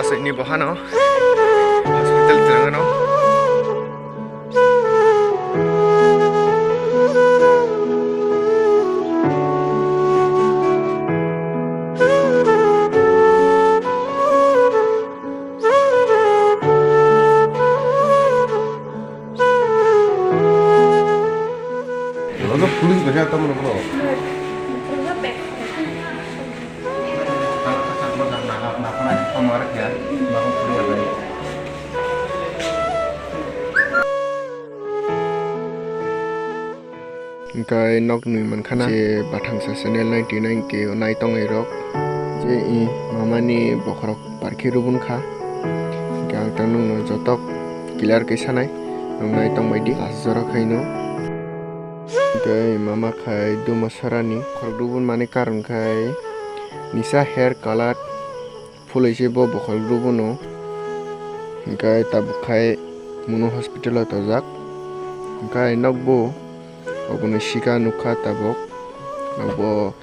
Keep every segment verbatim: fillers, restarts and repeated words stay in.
Ini bohano hospital twlangano. Ojo police bai khe tamo rok. Hingkai nok nwi mankha na je bathangsa channel nai twi nai hingke nai tongnai rok je i mama ni bokhorok parkhe rubun kha. Hingke ang tang nokno jotok clear khe sanai, nwng nai tongbai di last jora khaino. Hingke mama khai duma sorani khorok rubun mani karon khai nisa hair color phulwi se bo bokhorok rubunu. Hingke tabuk khai munu hospital o tojak. Hingke nokbo obono sika nukha tabuk. Obo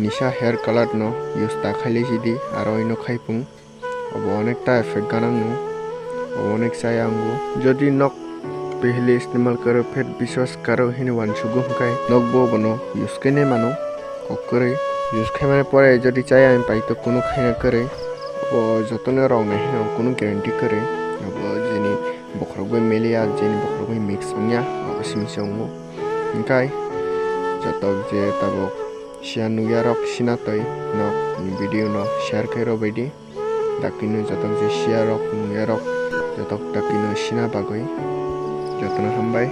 nisa hair color no use ta khailai sidi aro ino khaipung. Obo onek ta effect ganang no. Obo onek chaya ango. Jodi nok pehli istemal karo phet biswas karo hini wansugo hingkai nokbo obono use khe nai mano. Kok kwrwi use khaimani pore jodi chaya ang pai to kunu khaina kwrwi. Obo jotono rok nai hino kunu guarantee kwrwi. Obo jeni bokhorok bai meliya, jeni bokhorok bai mix wngya, obo simi se wngo. Hingkai jotok je tabuk siya nukya rok sina twi nok video no share khe rw bai di. Dakti no jotok je siya rok nukya rok jotok dakti no sina bagwi jotono hambai.